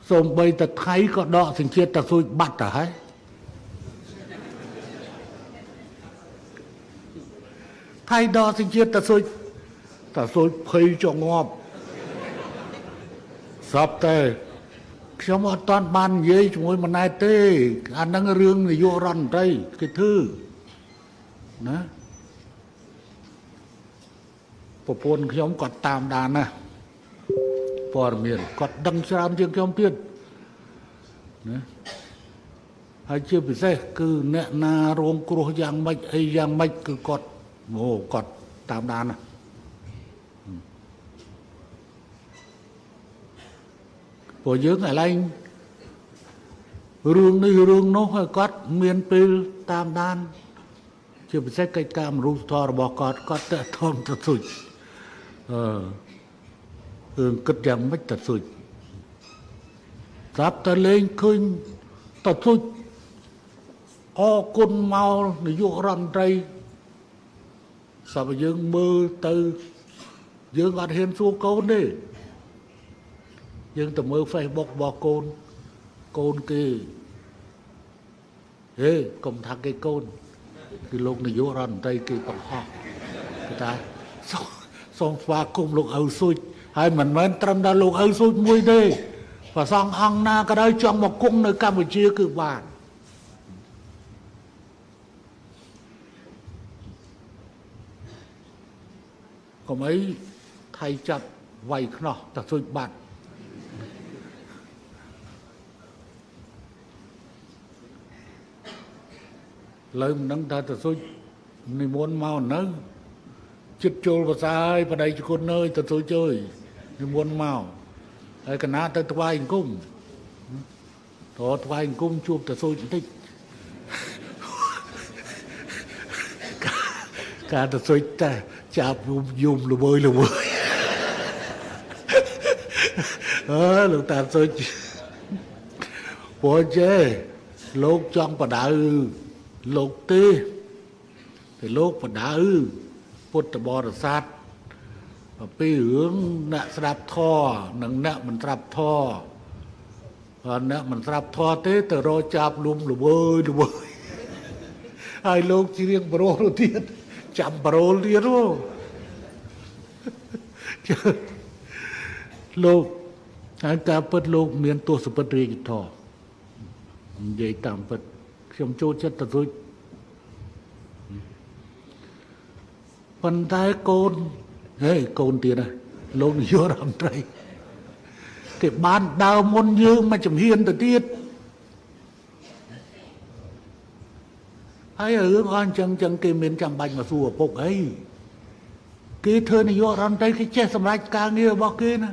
សូម្បីតែថៃក៏ដកសញ្ជាតិតាស៊ូចបាត់ទៅហើយថៃដកសញ្ជាតិតាស៊ូចតាស៊ូចភ័យចងងាប់សពតែខ្ញុំអត់តាន់បាននិយាយជាមួយម៉ណែតទេអាហ្នឹងរឿងនាយករដ្ឋមន្ត្រីគេធ្វើណាប្រពន្ធខ្ញុំគាត់តាមដានណាព័ត៌មានគាត់ដឹងច្រើនជាងខ្ញុំទៀតណាហើយជាពិសេសគឺអ្នកណារងគ្រោះយ៉ាងម៉េចអីយ៉ាងម៉េចគឺគាត់អូគាត់តាមដានណាព្រោះយើងឥឡូវរឿងនេះរឿងនោះឲ្យគាត់មានពេលតាមដានជាពិសេសកិច្ចការមនុស្សធម៌របស់គាត់គាត់តេធំទៅសុជអឺរឿងគិតយ៉ាងម៉េចទៅសុជស្រាប់តែលេងឃើញទៅសុជអរគុណមកនាយករដ្ឋមន្ត្រីស្រាប់តែយើងមើលទៅយើងអត់ហ៊ានសួរកូនទេយើងទៅមើល Facebook របស់កូនកូនគេហេកុំថាគេកូនគឺលោកនាយករដ្ឋមន្ត្រីគេបង្ហោះគេថាសូមស្វាគមន៍លោកឪស៊ូចហើយមិនមែនត្រឹមតែលោកឪស៊ូចមួយទេព្រះសង្ឃអង្គណាក៏ដោយចង់មកគង់នៅកម្ពុជាគឺបានកុំអីថៃចាប់វាយខ្នោះតាស៊ូចបាត់លើមិនដឹងថាទៅសុជនិមន្តមកនៅចិត្តចូលភាសាហើយប្តីជគុណអើយទៅសុជអើយនិមន្តមកហើយកណាទៅថ្វាយអង្គមតថ្វាយអង្គមជួបទៅសុជបន្តិចការទៅសុជតែចាប់យំល្វើយល្វើយអើលោកតាសុជព្រោះចេះលោកចង់បដៅលោកទេតែលោកបដៅពុទ្ធបរិស័ទពីរឿងអ្នកស្ដាប់ធម៌និងអ្នកមិនស្ដាប់ធម៌អ្នកមិនស្ដាប់ធម៌ទេទៅរកចាប់លុំល្វើយល្វើយហើយលោកច្រៀងប្រូលទៀតចាំប្រូលទៀតហ៎លោកហើយការពិតលោកមានទសពិតរាជធម៌និយាយតាមពិតខ្ញុំចូលចិត្តទៅរួចប៉ុន្តែកូនហេកូនទៀតណាលោកនាយករដ្ឋមន្ត្រីគេបានដើរមុនយើងមកជំហានទៅទៀតហើយរឿងអស់អញ្ចឹងគេមានចាំបាច់មកសួរឪពុកអីគេធ្វើនាយករដ្ឋមន្ត្រីគេចេះសម្រេចការងាររបស់គេណា